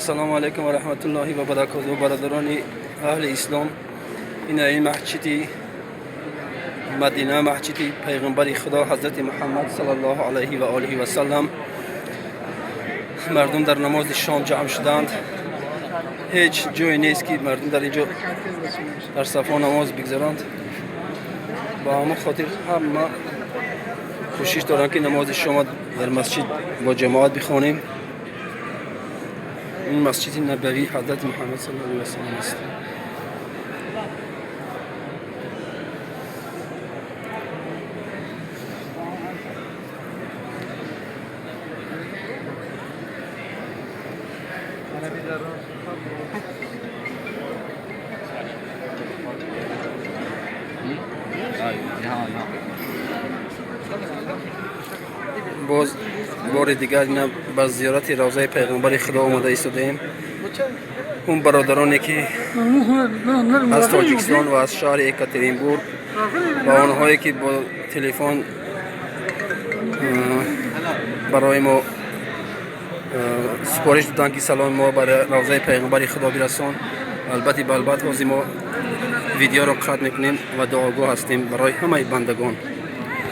Ассалому алайкум ва раҳматуллоҳи ва баракотуҳ, бародарони аҳли ислом. Ина ин маҳҷиди Мадина, маҳҷиди пайғамбари Худо Ҳазрати Муҳаммад саллаллоҳу алайҳи ва олиҳи васаллам. Мардум дар намози шом ҷамъ шуданд. Ҳеҷ ҷое нест, ки мардум дар инҷо дар сафо намоз бигзаранд. Ба ҳамон хотир ҳама кӯшиш доранд, ки намози шома дар масҷид бо ҷамоат бихонем. Ин масҷиди набавии Ҳазрати Муҳаммад саллаллоҳу алайҳи васаллам аст. Боз бори дигар ина ба зиёрати равзаи пайғамбари Худо омада истодаем. Он бародароне, ки аз Тоҷикистон ва аз шаҳри Екатеринбург, ва онҳое, ки бо телефон барои мо супориш доданд, ки саломи мо ба равзаи пайғамбари Худо бирасон. Албатти балбат ҳозир мо видеоро қатъ мекунем ва дуогӯ ҳастем барои ҳамаи бандагон.